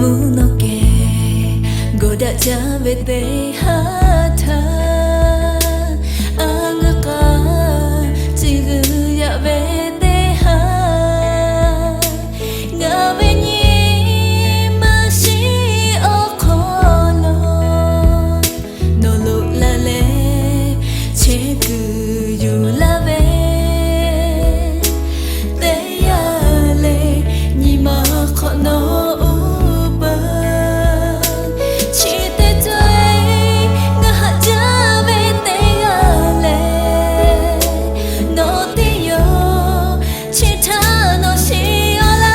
Nawˬ geh g'awˬ daꞈ jaˇ ve teˇ haˉ htaˇ, a ngaˬ k'a ciˬ g'uiˬ yaꞈ ve teˇ haˉ, ngaˬ ve nyi ma shiˍ awˬ hk'aw lo nawˬ loꞈ la leh chehˇ kuiˬ yuˬ laˇ ve teˇ yanˇ le, nyi ma hk'awꞈ nawˬ uˉ peunˍ. Chi teˇ co e ngaˬ haꞈ jaˇ ve teˇ g'aˇ lehˬ, nawˬ teˇ yawˬ chehˇ htaˇ nawˬ shiˍ awˬ laˇ.